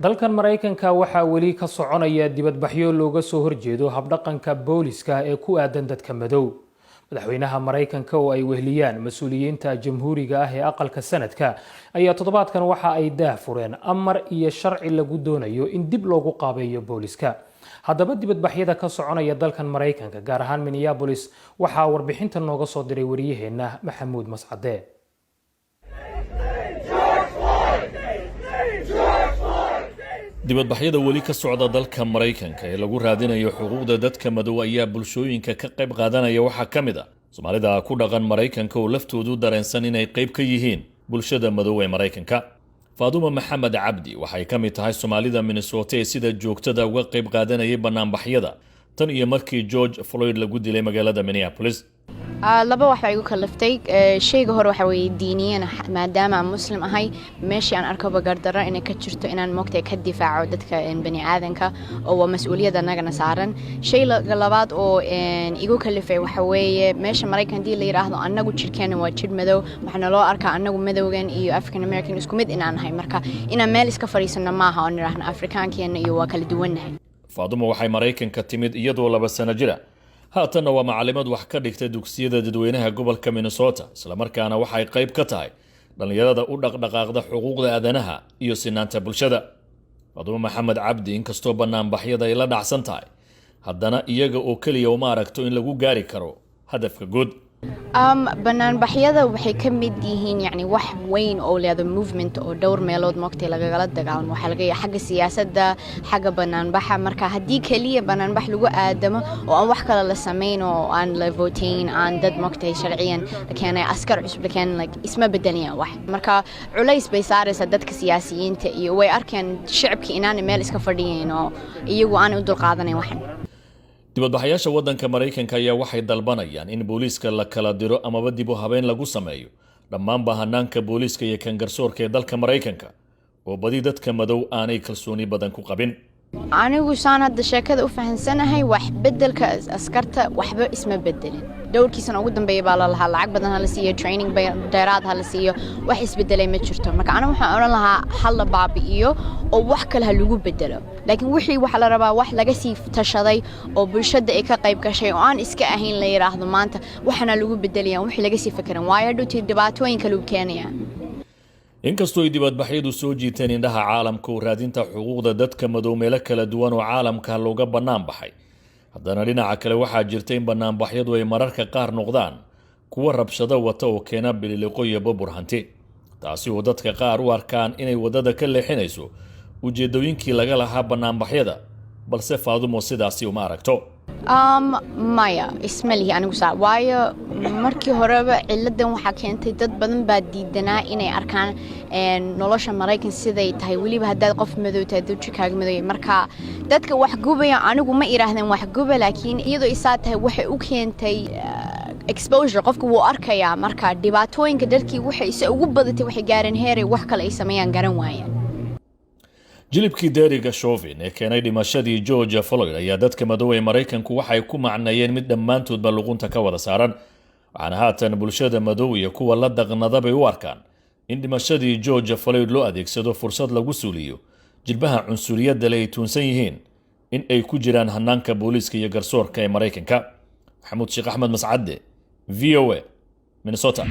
Dalkan Maraykanka waxaa weli ka soconaya dibadbaxyo looga soo horjeedo habdhaqanka booliska ee ku aadan dadka madow. Madaxweynaha Maraykanka oo ay wehliyaan mas-uuliyiinta Jamhuuriga ah ee aqalka Senate-ka ayaa toddobaadkan waxa ay daah fureen amar iyo sharci lagu doonayo in dib loogu qaabeeyo booliska. Haddaba, dibadbaxyada ka soconaya dalkan Maraykanka, gaar ahaan Minneapolis, waxaa warbixinta nooga soo diray wariyaheenna Maxamuud Mascade. Dibadbaxyada weli ka socda dalka Maraykanka ee lagu raadinayo xuquuqda dadka madow ayaa bulshooyinka ka qayb qaadanaya waxaa ka mid ah Soomaalida ku dhaqan Maraykanka oo laftoodu dareensan inay qayb ka yihiin bulshada madow ee Maraykanka. Faaduma Maxamed Cabdi waxay ka mid tahay Soomaalida Minnesota ee sida joogtada uga qayb qaadanayay banaanbaxyada tan iyo markii George Floyd lagu dilay magaalada Minneapolis. Laba wax baa igu kaliftay. Shayga hore waxa weeye diiniyan, maadaama aan Muslim ahay, meeshii aan arkaba gardarro inay ka jirto inaan moogtay ka difaaco dadka bani aadanka oo waa mas-uuliyad annagana saaran. Shayga labaad oo igu kalifay waxa weeye meesha Maraykan haddii la yidhaahdo annagu jirkeena waa jir madow, waxaana loo arkaa annagu madowgan iyo African American isku mid inaan nahay. Marka inaan meel iska fadhiisano maaha oo nidhaahno Afrikaankeena iyo waa kala duwannahay. Faaduma waxay Maraykanka timid iyadoo 2 sano jira, haatanna waa macalimad wax ka dhigta dugsiyada dadweynaha gobolka Minnesota, islamarkaana waxay qayb ka tahay dhallinyarada u dhaqdhaqaaqda xuquuqda aadanaha iyo sinaanta bulshada. Faadumo Maxamed Cabdi, inkastoo banaanbaxyada ay la dhacsan tahay, haddana iyaga oo keliya uma aragto in lagu gaari karo hadafka guud. Banaanbaxyada waxay ka mid yihiin yani wax weyn oo leedo movement oo dhowr meelood moogtay lagagala dagaalamo. Waxaa laga yahay xagga siyaasadda, xagga banaanbaxa. Marka haddii keliya banaanbax lagu aadamo oo aan wax kale la samayn oo aan la voteyn, aan dad moogtay sharciyan la keenay, askar cusub la keenay, like isma bedelayaan wax. Marka culays bay saaraysaa dadka siyaasiyiinta iyo way arkeen shicibka inaanay meel iska fadhiyayn oo iyagu aanay u dulqaadanayn waxan. Dibadbaxayaasha waddanka Maraykanka ayaa waxay dalbanayaan in booliiska la kala diro amaba dib u habeyn lagu sameeyo dhammaanba hanaanka booliiska iyo kan garsoorka ee dalka Maraykanka oo badi dadka madow aanay kalsooni badan ku qabin. Anigu saan hadda sheekada u fahansanahay, wax bedelka askarta waxba isma bedelin. Dhowrkii sano ugu dambeeya baa la lahaa lacag badan hala siiyo, training dheeraad hala siiyo. Wax isbedelay ma jirto. Marka anigu waxaan odhan lahaa hal la baabi'iyo oo wax kale ha lagu bedelo, laakiin wixii waxaa la rabaa wax laga sii tashaday oo bulshada ay ka qayb gashay oo aan iska ahayn la yidhaahdo maanta waxaana lagu bedelaya wixii laga sii fekeran, waayo hadhowtii dhibaatooyin kale u keenaya. Inkastoo ay dibadbaxyadu soo jiiteen indhaha caalamka oo raadinta xuquuqda dadka madow meelo kala duwan oo caalamka looga bannaan baxay, haddana dhinaca kale waxaa jirta in banaanbaxyadu ay mararka qaar noqdaan kuwo rabshado wata oo keena bililiqo iyo burbur hanti, taasi oo dadka qaar u arkaan inay waddada ka leexinayso ujeeddooyinkii laga lahaa banaanbaxyada. Balse Faadumo sidaasi uma aragto. Maya, isma lihi anigu saa, waayo markii horeba ciladan waxaa keentay dad badan baa diidanaa inay arkaan nolosha Maraykan siday tahay, weliba haddaad qof madow tahay, dad jirkaaga madow. Marka dadka wax gubaya anigu ma iraahdeen wax guba, laakiin iyadoo isaa tahay waxay u keentay exposure, qofka wuu arkayaa. Marka dhibaatooyinka dadkii waxay se ugu badatay, waxay gaareen heeray wax kale ay sameeyaan garan waayeen. Jilibkii Derek Chauvin ee keenay dhimashadii George Floyd ayaa dadka madow ee Maraykanku waxay ku macneeyeen mid dhammaantoodba luqunta ka wada saaran, waxaana haatan bulshada madow iyo kuwa la dhaqnada bay u arkaan in dhimashadii George Floyd loo adeegsado fursad lagu suuliyo jilbaha cunsuriyadda le ay tuunsan yihiin in ay ku jiraan hanaanka booliiska iyo garsoorka ee Maraykanka. Maxamuud Sheekh Axmed Mascadde, VOA, Minnesota.